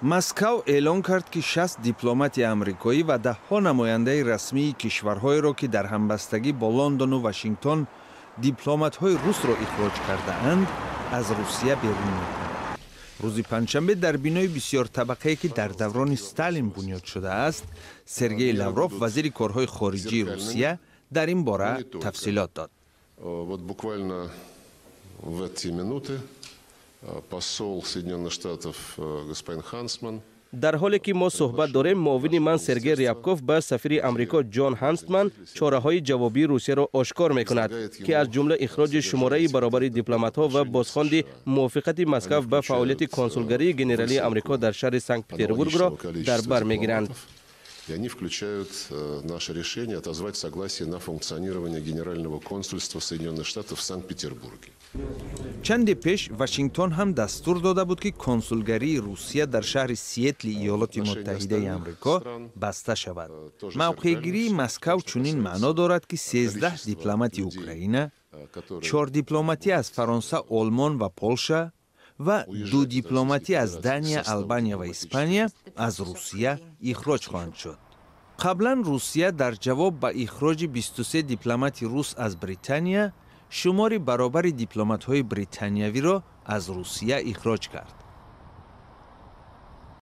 Москав эълон кард, ки 60 дипломати амрикоӣ ва даҳҳо намояндаи расмии кишварҳоеро, ки дар ҳамбастагӣ бо Лондону Вашингтон дипломатҳои русро ихроҷ кардаанд, аз Русия берун мекунад. Рӯзи панҷшанбе дар бинои бисёртабақае, ки дар даврони Сталин бунёд шудааст, Сергей Лавров, вазири корҳои хориҷии Русия, дар ин бора тафсилот дод. Вот буквально в эти минуты посол Соединенных Штатов господин Хансман Дар ҳоле ки мо суҳбат дорем, муовини ман Сергей Рябков ба сафири Амрико Ҷон Ҳанстман чораҳои ҷавобии Русияро ошкор мекунад, ки аз ҷумла ихроҷи шумораи баробари дипломатҳо ва бозхонди мувофиқати Москав ба фаъолияти консулгарии генералии Амрико дар шаҳри Санкт Петербургро дар бар мегиранд. И они включают наше решение отозвать согласие на функционирование Генерального консульства Соединенных Штатов в Санкт-Петербурге. Чанде пеш Вашингтон ҳам дастур дода буд, ки консулгарии Русия дар шаҳри Сиэтли Иёлоти Муттаҳидаи Амрико баста шавад. Мавқеъгирии Москав чунин маъно дорад, ки 13 дипломати Украина, чор дипломатӣ аз Фаронса, Олмон ва Полша ва ду дипломатӣ аз Дания, Албания ва Испания аз Русия ихроҷ хоҳанд шуд. Қаблан Русия дар ҷавоб ба ихроҷи 23 дипломати рус аз Британия шумори баробари дипломатҳои британиявиро аз Русия ихроҷ кард.